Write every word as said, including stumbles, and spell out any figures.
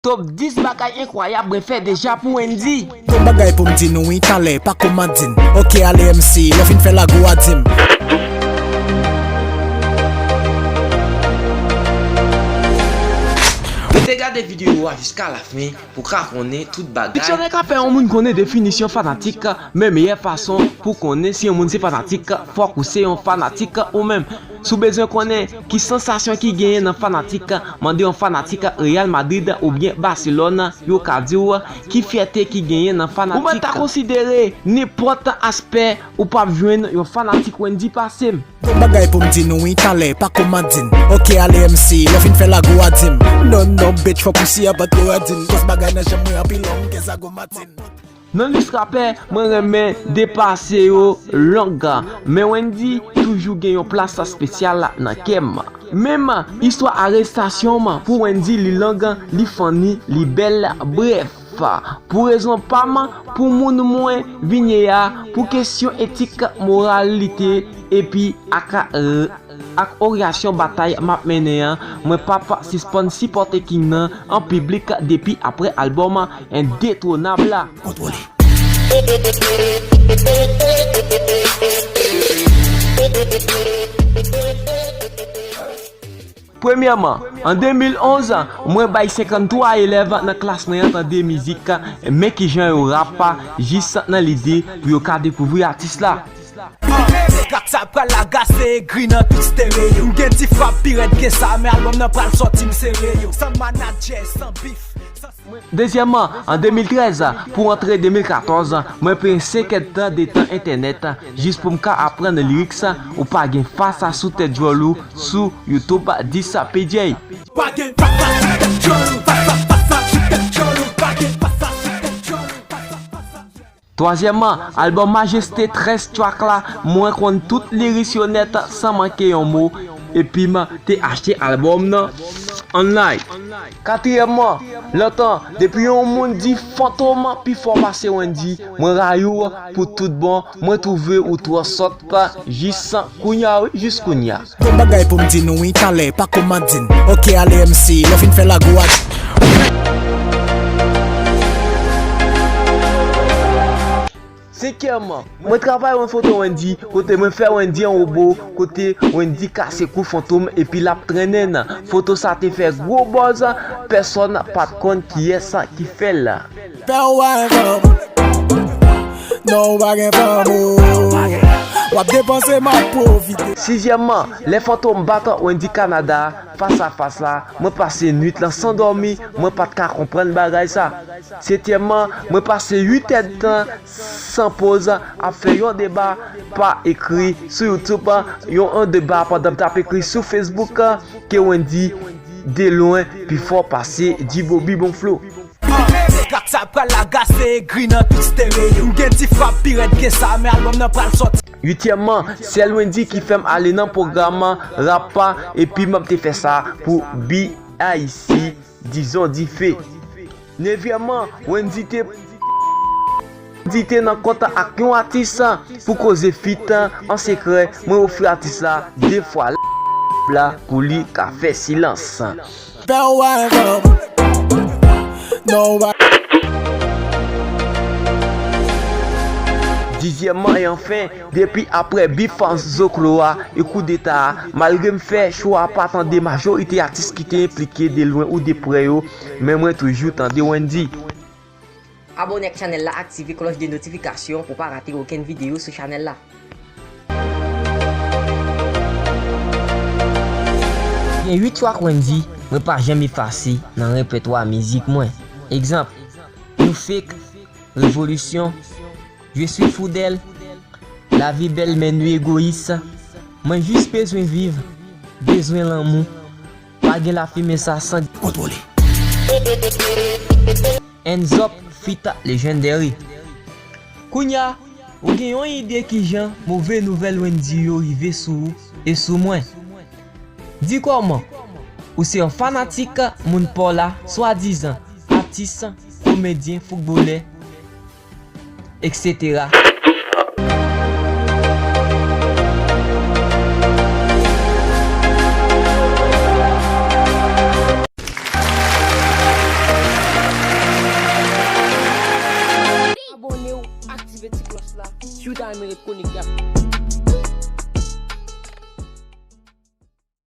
Top dis bagay enkwayab mwen fè deja pou Wendyy. Twòp bagay pou m di nou wi, talè pa kòmandin. Oke ale M C, lè w fin fè lago a di m. Rete gade videyo a jiska lafen pou ka konnen tout bagay. Diksyonè ka fè yon moun konnen definisyon fanatik, men meyè fason pou konnen si yon moun se fanatik, fòk ou se yon fanatik ou menm. Si w bezwen konnen ki sansasyon ki genyen nan fanatik, mande yon fanatik Real Madrid oubyen Barcelone, yo ka di w ki fyète ki genyen nan fanatik. Ou mèt ta konsidere nenpòt aspè, ou p ap jwenn yon fanatik Wendyy pase m. Twòp bagay pou m di nou wi, talè pa kòmandin. Oke ale M C, lè w fin fè lago a di m. Non non bitch, fòk ou si a bat kòmandin. Kòs bagay nan janm mwen anpil lòm ke zago matin. Nan lis rapè, mwen renmen depase yo long, men Wendyy toujou gen yon plas espesyal nan kè m. Menm istwa arestasyon m pou Wendyy li long, li funny, li bèl, brèf. Pou rezon pa m, pou moun mwen vin ye a, pou kesyon etik, moralite, epi ak ak oryasyon batay m ap mennen an, mwen p ap sispann sipòte King nan an piblik depi apre albòm Indetwonab la. Kontwole. Premyèman, an de mil onz, mwen bay senkanntwa elèv nan klas mwen an tande mizik Men Kijan Yo Rap jis nan lide pou yo ka dekouvri atis la. Gad sa pral lagase egri nan tout stereo. M gen ti frap pi rèd ke sa, men albòm nan pral sòti m sere yo. San manadjè, san bif, san. Dezyèmman, an de mil trèz pou rantre de mil katòz, mwen pran senk èdtan de tan entènèt jis pou m ka aprann lyrics Ou pa gen fasa sou tèt djòl ou sou YouTube dis P J. Pa gen fasa sou tèt djòl ou, fasa, fasa sou tèt djòl ou, pa gen fasa sou tèt djòl ou, fasa, fasa. Twazyèmman, albòm Majeste trèz track la, mwen konn tout liris yo nèt san manke yon mo, epi m te achte albòm nan online. Katriyèmman, lontan, depi yon moun di Fantom pi fò pase Wendyy, mwen rayi w pou tout bon, mwen twouve ou twò sòt jis kounya wi, jis kounya. Bon bagay pou m di nou wi, talè pa kòmandin. Oke ale M C, lè w fin fè lago a. Senkyèmman, mwen travay yon foto Wendyy kote mwen fè Wendyy an wobo, kote Wendyy kase kou Fantom epi l ap trennen n. Foto sa te fè gwo buzz, pèsonn pa t konn kiyès ki fè l. Fè w pa enfòme. Non, ou pa gen fanm ou. W ap depanse, m ap pwofite. Sizyèmman, lè Fantom bat Wendyy Canada, fas a fas la, mwen pase nwit lan san dòmi, mwen pa t ka konprann bagay sa. Setyèmman, mwen pase uit èdtan san poz ap fè yon deba pa ekri sou YouTube, yon, yon deba pandan m t ap ekri sou Facebook, ke Wendyy de lwen pi fò pase Djibobi Bon Flo. Gad sa pral lagase egri nan tout stereo. M gen ti frap pi rèd ke sa, men albòm nan pral sòti. Uityèmman, sèl Wendyy ki fè m ale nan pwogram rap epi m ap te fè sa pou B I C, Dizon Dife. Nevyèmman, Wendyy te Wendyy te nan kont ak yon atis pou koze feat an sekrè, mwen ofri atis la de fwa la pou li ka fè silans. Fè w pa enfòme. Non, ou pa. Dizyèmman e anfen, depi apre bif Zoklo a e koudeta a, malgre m fè chwa pa tande majorite atis ki te enplike de lwen ou de prè yo, men mwen toujou tande Wendyy. Abòne ak chanèl la, aktive klòch de notifikasyon pou w pa rate okenn videyo sou chanèl la. Gen uit track Wendyy mwen pa janm efase nan repètwa mizik mwen. Egzanp, Nou Fake, Revolisyon, Je suis fou d'elle, La vie belle men nou egoyis, Mwen jis bezwen viv, Bezwen lanmou, Pa gen lafimen sa san kontwole. Hands Up feat Legendary. Kounya, ou gen yon ide kijan move nouvèl Wendyy yo rive sou ou e sou mwen. Di kòman, ou se yon fanatik moun pa w la, swadizan atis, komedyen, foutbolè, et cetera. Si w ta renmen ret konekte ak